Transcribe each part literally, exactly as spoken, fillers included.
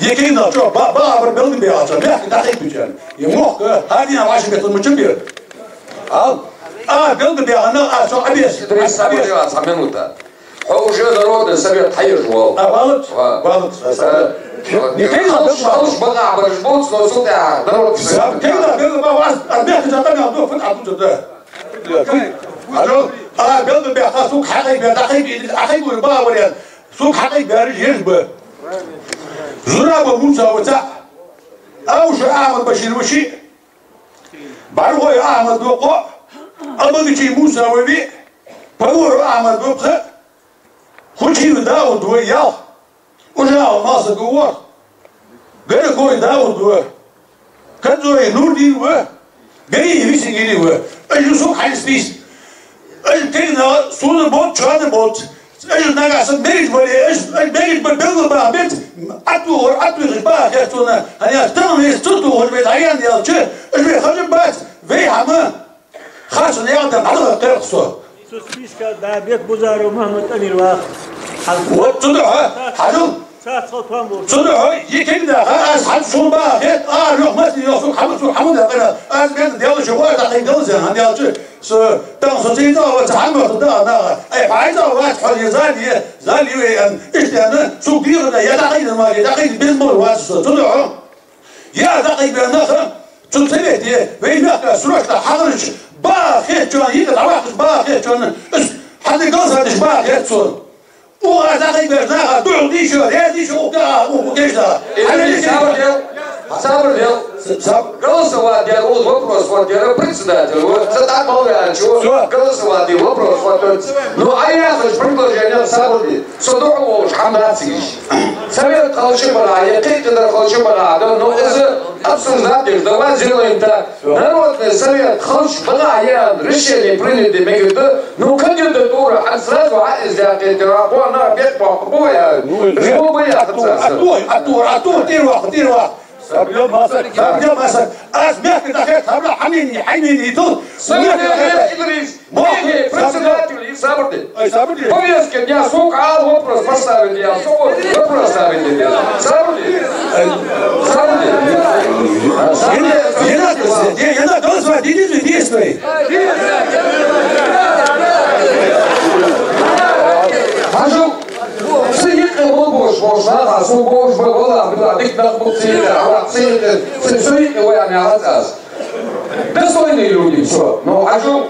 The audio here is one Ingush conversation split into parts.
Е кегий нах чӀоагӀа ба-, бакъахьа бар белгалбаьхача, мехка дӀакхайкабича. Е мохк, хӀара дийнахьа вӀашагӀкхетар мичаб? Ал. А, белгалбаьха нах, а, чӀоагӀа Ӏобеса. Тридцать секунд, цхьа минута. Хьо уже Народный совет хьаеш вола. А, валац? Ва. Валац. Э, не кегий нах, халш, белгалбаьха. Халш бакъахьа бараш бувц, но цул тӀехьагӀа Народный совет. Кегий нах белгалбаьха, аз, аз мехка чӀоагӀа къамаьл ду, фу тӀадувцар да. Хьажал, а, белгалбаьха, сога хьакхайкабаьр, дӀакхайка, дӀакхайкабаьр бакъахьа бар аьнна. Сога хьакхайкабаьраш ераш ба. Зураба Муса ва цаӀ, Ауша Ахьмад-Башир ва шиъ, БӀаргой Ахьмад ва кхоъ, Амагачий Муса ва виъ, Павлов Ахьмад ва пхиъ, Хучиев Дауд ва ялх, Ужахов Малсаг ва ворхӀ, Гороховой Дауд ва, Кадзой Нурдин ва, Гаиев Висенгили ва. Уж я сога хьайна список. Уж кегий нах сона боаца, шоана боаца. Уж нагахьа санна мегаш бале, уж, уж мегаш ба белгалбаха беза, Ӏотохар, Ӏотохаш баха хет сона. ХӀана аьлча тахана вай цу тохаш вай дӀаяьнна яьлча, уж вай хержа бац, вай хӀама. Харцо яхар да, хьалха кхерах со. Цу списка Дабек Бузаров Мухьмад-Амир вах. Вот цу духьа, хьажал. Цаца хьал там бу. Цудухьа, е кегий нах, аз хьан шун баха хет, а, лох мас, лох су, хьама су, хьама да къара. Аз мен делаш, ва, да, хай, делаш, ан, делаш. Со, там, со, цин, да, ва, хьама, да, да. Ай, хай, да, ва, хай, зали, зали, ве, ан, ишта, ан, су, бира, да, я, да, хай, да, ма, я, да, хай, без мол, ва, со, цудухьа. Я, да, хай, бе, нах, цу совете, вай мехка, срочно, хьагӀараш, баха хет чон, йига, давахаш, баха хет чон, ус, хьада голосовать деш, баха хет цо. Угӏа дакъий беш наха духьал дийша, ряд дийша, угӏа, угӏа, угӏа, деш да. Хьалали сабр дел, сабр дел. Саб- Голосовать дел, вот вопрос, вот дел, председатель, вот, за так мало я чего. Всё. Голосовать дел, вопрос, вот, вот. Ну, а я хочу предложение, сабр дел. Со духьал волаш хӀама дац из. Совет халча бара, е кхетадар халча бара, да, ну, из обсуждать деш, давай сделаем так. Народный совет халча бара, е решение принять де мегаш да, ну, кандидатура, а сразу а из дякъе, а по на бек по, по, я, ну, что бы я а то, хотел. А то, а то, а то, тир вах, тир вах. Саб дел, масса, саб дел, масса. Аз мягко так, хабра, хьамини, хьамини, ту. Саб дел, Идрис. Мохи, председатель, и сабр де. Ай, сабр де. Повестка дня, сука, а вопрос поставить, я, сука, вопрос ставить, я. Сабр де. Ай. Сабр де. Не надо, не надо, не надо, не надо, не надо. Хьажал, цу юкъе болбош, бош, нах, со бош ба, валлахӀи, билла, дика нах ба цу юкъе, Аллах, цу юкъе, цу, цу юкъе вай ана яц аз. Достойные люди, всё. Ну, а чё?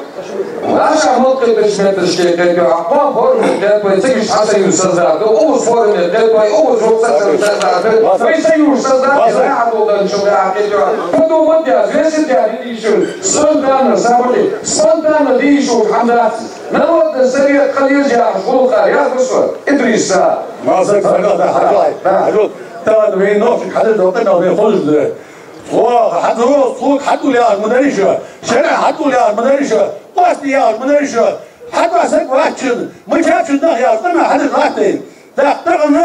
Наша мелкая дочь, метрочки, кайпё, а по форме, кайпо, цигиш а союз создать, ну, у вас форме, кайпо, у вас вот союз создать, вы союз создать, я буду, что я, кайпё. Подумать, я, взвесить, я, не ищу. Спонтанно собрали, спонтанно дышу, хамдат. Народный совет, Халил, я, Шулха, я, Хусо, Идриса. Мазак, Фаргата, Хабай. Да. Алло, та, вы ночь, Халил, вот это, вы ходишь, да. Во, хьадро, тхога хьадул яхаш ма дарий шо, шера хьадул яхаш ма дарий шо, къоастаде яхаш ма дарий шо, хьадола саг вац шун, мича ба шун нах яхаш, къамаьл хьадеш латтий. ТӀаккха тахан,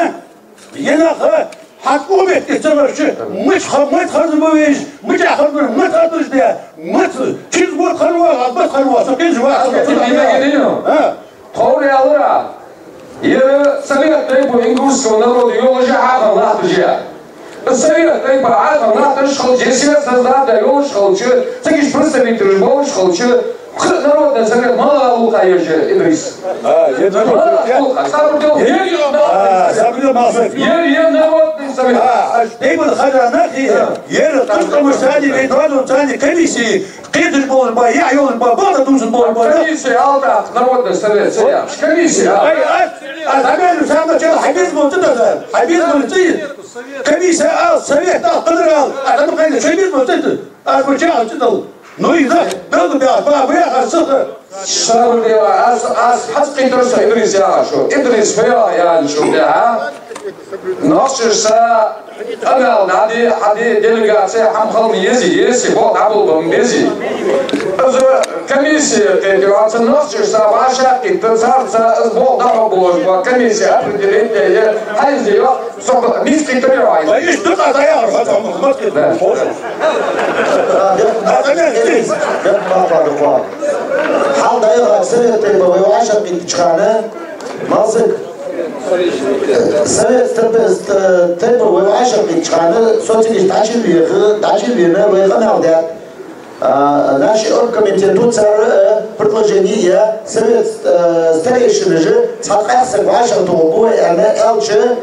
е нах, хьа къамаьл тӀа ца ларча, мича ха-, мича харжа ба везаш, мича харжа ба, мича харжа де, мича чиз бут харжа, аз бут харжа, со кхиш вац, со кхиш вац. А? Тховра аьлар, ер совет тейпов ингушского народа йолаш я, хьакъал латташ я. Совет тейпов хьакъал латташ хилча, естественно, создать йолаш хилча, цигиш представителаш болаш хилча, кхы народный совет мала гӀулакха еш я, Идрис. А, е народный совет. Мала гӀулакха, сабр дел. Е, е, а, сабр дел, мала совет. Е, е народный совет. А, тейпов хаза нах я, ер кхы къамаш сади, вей додун сади комиссии, кхеташ болаш ба, яхь йолаш ба, бала дувцаш болаш ба. Комиссия, алда, народный совет, сая. Комиссия. Ай, ай, ай, хьабеза, сам начал, хьабеза болча да, хьабеза болча. Комиссия ал, совет ал, къадар ал, а там хьайна, хьабеза болча да. А буча ал чидал. Ну и да, дал да, ба, ба, я, а саха. Сабр дела, аз, аз хьакъ кхетар со Идрис яхаш. Идрис фу яхаш я шо, а? Нохчаша къамаьл дӀаде, хьаде, делегаци хьамхал ма ези, ези, бо дӀаболба ма ези. Из комиссия кхетар, аз нохчаша вӀашагӀкхийтта, царца из бо дӀахьо болаш ба, комиссия определить де, хьайза йо, со мискъи тӀа йо. Ай, иш дукха дӀаяхар, хьо цхьа мискъи тӀа. Да. Хьо. А, бе, а, бе, бе, бе, бе, бе, бе, бе. Хьал дӀаяхар, совет тейпов вай вӀашагӀкхийтача хана, Малсаг, совет тейпов, э, тейпов вай вӀашагӀкхийтача хана, со цигиш дӀачувена, дӀачувена, вай къамаьл даьд. А, наш оргкомитета цар, э, предложени я, совет, э, старейшинаша цхьа къаьстта саг вӀашагӀтохаргба вай аьнна, аьлча,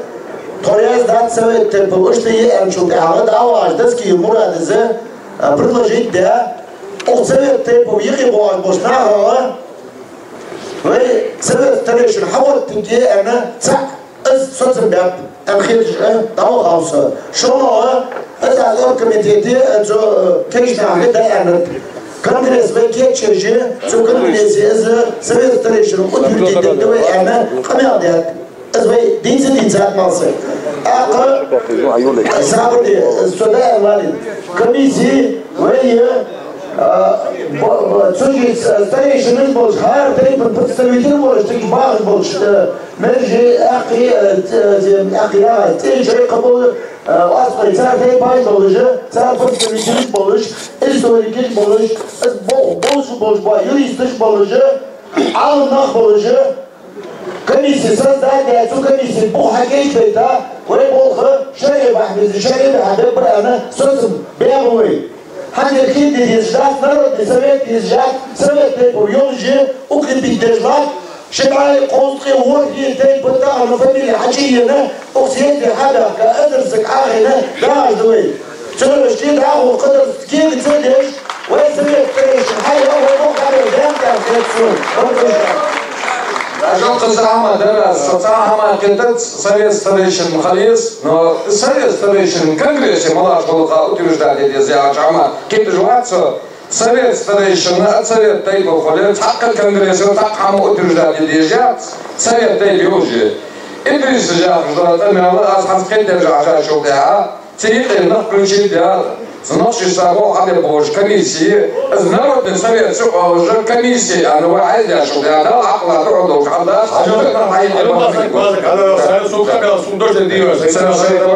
тхо раьза дац совет тейпов иштта я аьнначул тӀехьагӀа, дӀавахаш Доскиев Мурада из, э, предложить даьд, укх совет тейпов юкъе боагӀаш болча нахага, вай совет старейшин хьаоттаргья аьнна, цхьа из соцам баьб, аьнна хеташ, э, дӀавахав со. ШоллагӀа, из аз оргкомитете, э, цу, э, кегийча наха да аьннад. Конгресс вай кийчъеш я, цу конгрессе из совет старейшин утверждить дергда вай аьнна, къамаьл даьд. Из вай дийца дийцад, Малсаг. ТӀаккха, сабар де, со да аьнна валийта. Комисси вай, а, бо-, бо-, цу чу старейшинаш болаш, хӀара тайпан представитель болаш, цига бахаш болаш, э, Мержи, Аьккхи, э, ц-, э, Аьккхи яхай, ЦӀечой, кхы бола, э, Оаскхой, цар тайпаш болаш, цар представителаш болаш, историкаш болаш, э, бо-, болаш, болаш ба, юристаш болаш, Ӏалам нах болаш, комисси создать даь, цу комиссе бух хьакийчбайта, Вай болх шариӀа бахьан беза, шариӀа бахьан бергба аьнна, соцам баьб вай. ХӀанз ер хӀама де дезаш дац, Народный совет дезаш дац, Совет тейпов йолаш я, укрепить деш латт, ши бӀаь кхузткъеи ворхӀе тейпов тахан фамили хьачуена, укх съезде хьабаьхка эзар саг Ӏохайна, дагӀаш да вай. Цудухьа шоай дагӀо кхадар кегаца деш, вай Совет старейшин хьаяь, вай бохабар ден тӀехь хетсун. Ӏажал, кхы цхьа хӀама дар аз, со цхьа хӀама кхетац, Совет старейшин хила еза, но Совет старейшин конгрессе малаш гӀулакх утверждать де деза яхача хӀама кхеташ вац со. Совет старейшин а, Совет тейпов хуле, цхьаккха конгрессе цхьаккха хӀама утверждать де дезаш яц, Совет тейпов йолаш я. Идрис яхаш дола тӀа мел аз хӀанз кхетадеш Ӏа шоашта тӀехьа, цу юкъе нах включить даь, цу нохчашца болх хьабе болаш комисси, из Народный совет цу оалаш комисси, а ну вай хьайза деш да, Дала Ӏакъла духьал долаш хьал дац. Хьажал, хьажал, хьажал, хьажал, хьажал, хьажал, хьажал, хьажал, хьажал, хьажал, хьажал,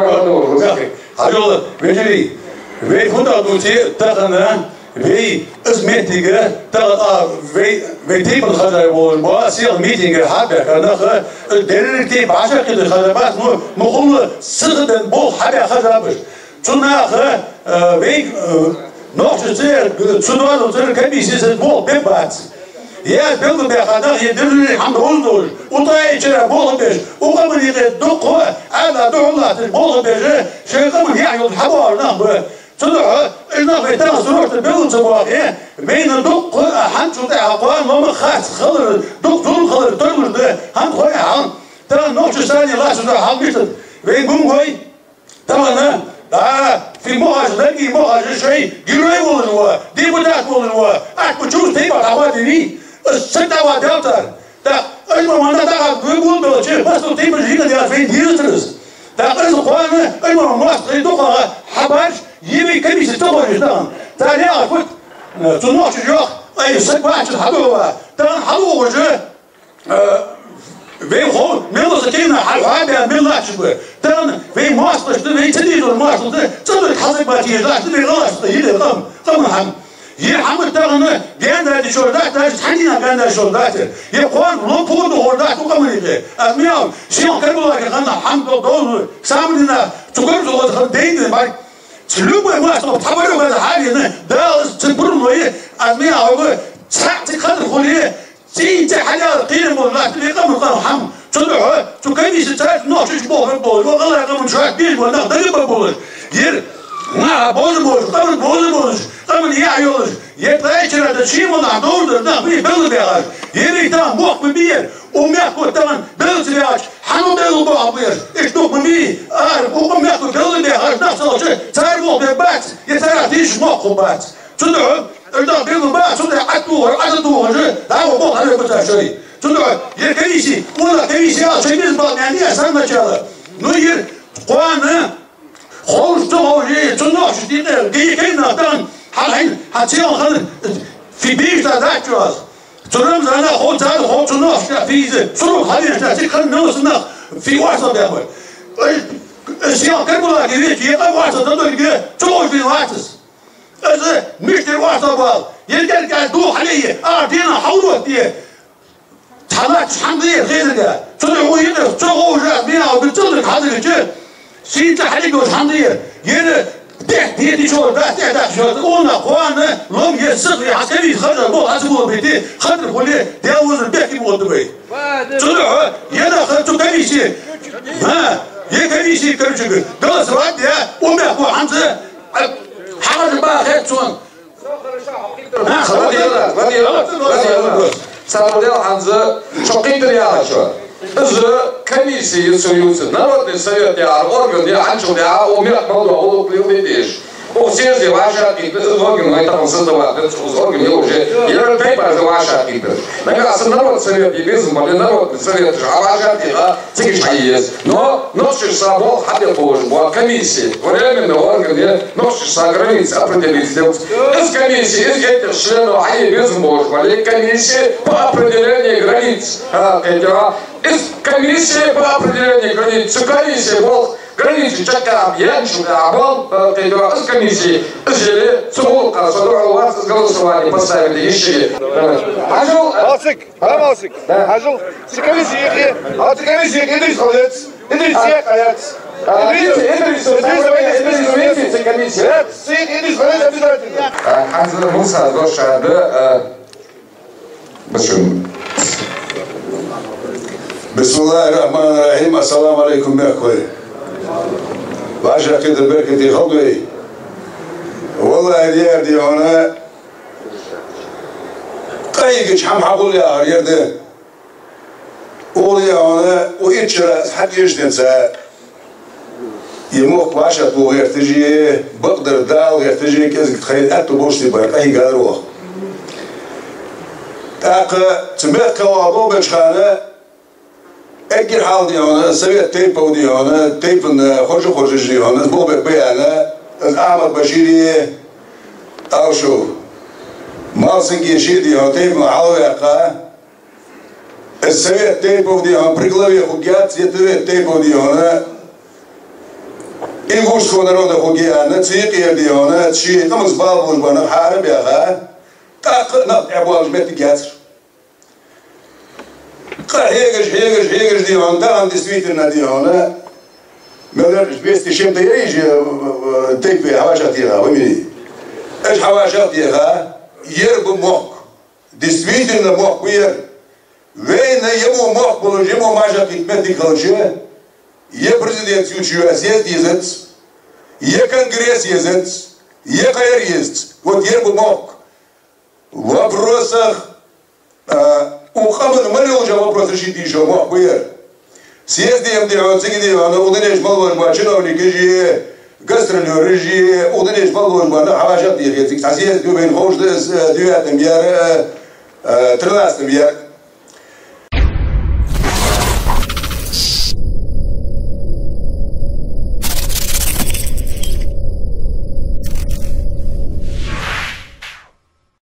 хьажал, хьажал, хьажал, хьажал, вежарий, вай фу дагӀа дувце тахан, вай из моттиг, тахан, а, вай, вай тейпан хоза болаш ба, селхан митинге хьабаьхка нах, деррига тейпан хьажа кхеташ хоза бац, ну, мукъагӀа сиха денна болх хьабаь хоза баш. Цу наха, а, вай, а, нохчашца, цу доазолца комиссеца болх бе бац. Е белгалбаьха нах, е деррига хӀама довза долаш, укх тӀа чура болх беш, укх къаман юкъе дукха Ӏаьдала духьал латташ болх беш, шоай къаман яхь йолаш хьабоагӀаш нах ба. Цудухьа уж нах вай тахан срочно белгал ца боахе, вайна дукха, а, хӀанзчул тӀехьа кхоана лома хац хилар, дукха зулам хилар тарлуш да, хӀанз хой хьал. Тахан нохчашца лаьца да хьал мишта да. Вай гунгой, тахан, да, фи мохаш, дагий мохаш, шоай герой волаш ва, депутат волаш ва, атта чувс тейпа дӀахоадийний, аз саг дӀаваддаьлар. ТӀаккха уж ма ванна дӀахьа гуй гулбелча, массадолча тейпан жига деш вай дезацар из. ТӀаккха из кхоана уж ма моастагӀий дукхагӀа хьабараш, е вай комисси ца ховш тахан. Цар яхар фуд, цу нохчаша йоах, ай, саг вача хьадоагӀа, тахан хьалугӀаш, а, вай хов, мел са кена хьал хьабаь, мел латташ ба. Тахан вай моастагӀашта, вай ца дезар моастагӀашта, цӀа дог хьалсаг бац еш латташ, вай гӀалгӀашта, йиде къам, къаман хӀама. Е хӀама тахан гаьна дайта шоаш дац, даже цхьан дийнахьа гаьна дайта шоаш дац. Е кхоана ло пхур духур дац укх къаман юкъе. Аз мел, сел Карабулака хана хӀама до-, довза, самарина, цу гӀорза гӀоз хана дайна бай. Цу любой моастагӀа тхьабараш ваза хьавена, Дала ца бурлой, аз мел хьога, цхьаъ цига хатар хуле, цӀий цӀе хьалъяла кхерам бола латташ вай къаман къам хӀама. Цудухьа цу комиссеца нохчашца болх бе болаш, гӀалгӀай къаман чухь беш бола нах дагабе болаш. Ер наха боза болаш, къаман боза болаш, къаман яхь йолаш, ер тӀа чура да ший ма нах довза нах бий белгалбаьхаш. Ер и тахан бохк ма бий ер, укх мехка тахан белгалбаьхача, хьан белгалбоахаргба ер? Иштта дукха ма бий, ара, укх мехка белгалбаьхаш нах ца хилча, цар болх бе бац, е цар тийша мохк бац. Цудухьа, уж нах белгалбаь, цу тӀа Ӏатохар, Ӏатохар, дӀахо болх хьабе бац шоай. Цудухьа, ер комисси, валлахӀи, комисси яхар шоай безам бала меан я, самоначало. Ну, ер кхоана, ховш ца ховш, цу нохчашта дийна, гӀий кайна тахан, хьал хьайна, хьан цӀен хана, фи бийш да дац чу аз. Цу Рамзана хов, цар хов, цу нохчашта физа, цу рух хьавеш да, цига хана мел са нах, фи оаш ца баьбар. Ай, ай, сел Карабулака веча, е къам оаш ца дадорга, цу ховш вина вацас. Аз мишта оаш ца бал, е дерга дух хьале, а дина хьалвот е. Цхьа латташ хӀама да ер хезарга. Цу тӀа гӀо йитар, цу гӀо уже аз мел бицалдиг хьадагача, сийна тӀа хьалигаш хӀама да ер. Ер дехьа дехьа дичор, дас тӀехьа дас шот, уна кхоана лом ер сих, ер хьа комисси хаза бо, аз бо бити, хатар хуле, Даьла везар бехке ма оттабай. Цудухьа, е нах цу комисси, ма, е комисси, короче, голосовать де, у мя ко хӀанз, а, хьажа ба хет цун. Ладила, ладила, ладила. Цар дел хӀанз шо кхийтар яхачо. Из комисси йицу юцу. Народный совет яхар орган я, хӀанзчул тӀехьа укх мехка мел дола гӀулакх леладе дезаш. Укх съезде вӀашагӀкхийтта, из орган вай тахан создавать дац, из орган я уже. Ер тайпара вӀашагӀкхийтта. Нагахьа санна Народный совет е безам бале, Народный совет уж хьавӀашагӀкхийтта, цига уж хьае еза. Но нохчашца болх хьабе болаш бола комисси, временный орган я, нохчашца границы определить сделать. Из комисси, из этих членов хьае безам болаш бале, комисси по определению границ, а, этих, из комисси по определению границ, цу комисси болх границы чакхъяьнначул тӀехьагӀа бал, а, этих, из комисси, из яле, цу гӀулакха со духьал вац, из голосование поставить йиш я. Хьажал. Малсик, а, Малсик. Да. Хьажал. Цу комиссе юкъе, а, цу комиссе юкъе Идрис хилац. Идрис, а, цӀи яц. А, Идрис, Идрис, Идрис, Идрис, Идрис, Идрис, комиссия. Нет, Саид Идрис, Валерий обязательно. А, хӀанз Муса дош да, а, бачун. بسم الله الرحمن الرحيم. السلام عليكم, мехкахой. Ваша хетар беркате хилда вай. Валлахьи, дер дий хьона, къайгача хӀама хьагулъяхар ер да. Оал дий хьона, укх чура хьатӀаэшденца, из мохк вӀашагӀтоха гӀерташ а, бакъдар дала гӀерташ а, кӀезига тхоай аьттув болаш ца бар къахьийгар оаха. ТӀаккха цу мехка ваха болх беча хана, эггара хьалха дий хьона, Совет тейпов дий хьона, тейпан хоржа-хоржаш дий хьона, из болх бе баяна, из Ахьмад-Башири, Алшов, Малсагеши дий хьона, тейпан хьалваьккха, из Совет тейпов дий хьона при главе хургьяц, е Совет тейпов дий хьона ингушского народа хургья аьнна, цу юкъера дий хьона, ший къамаца бала болаш бола нах хьаарабаьха, тӀаккха нах тӀабоалаш моттиг яцар. Къа хьегаш, хьегаш, хьегаш дий хьона, тахан действительно дий хьона, мел яр двести с чем-то яр уж, э, э, тейпаш хьавӀашагӀтеха, ва мини. Уж хьавӀашагӀтеха, ер ба мохк. Действительно, мохк ба ер. Вайна е во мохк болаш, е во вӀашагӀкхийтта моттиг хилча, е президент ювцаш йола съезд езац, е конгресс езац, е кхыяр езац. Вот ер ба мохк. В вопросах, а, укх къаман мел йолча вопросашта решить де йиш йола мохк ба ер. Съезде ма дий хьона, цига дий хьона, укх дунен чу мел болаш бола чиновникаш а, гастролёраш а, укх дунен чу мел болаш бола нах хьавӀашагӀтехе цига. Цхьа съезд ю вайна ховш да, э, девятом яр, э, э, тринадцатом яр.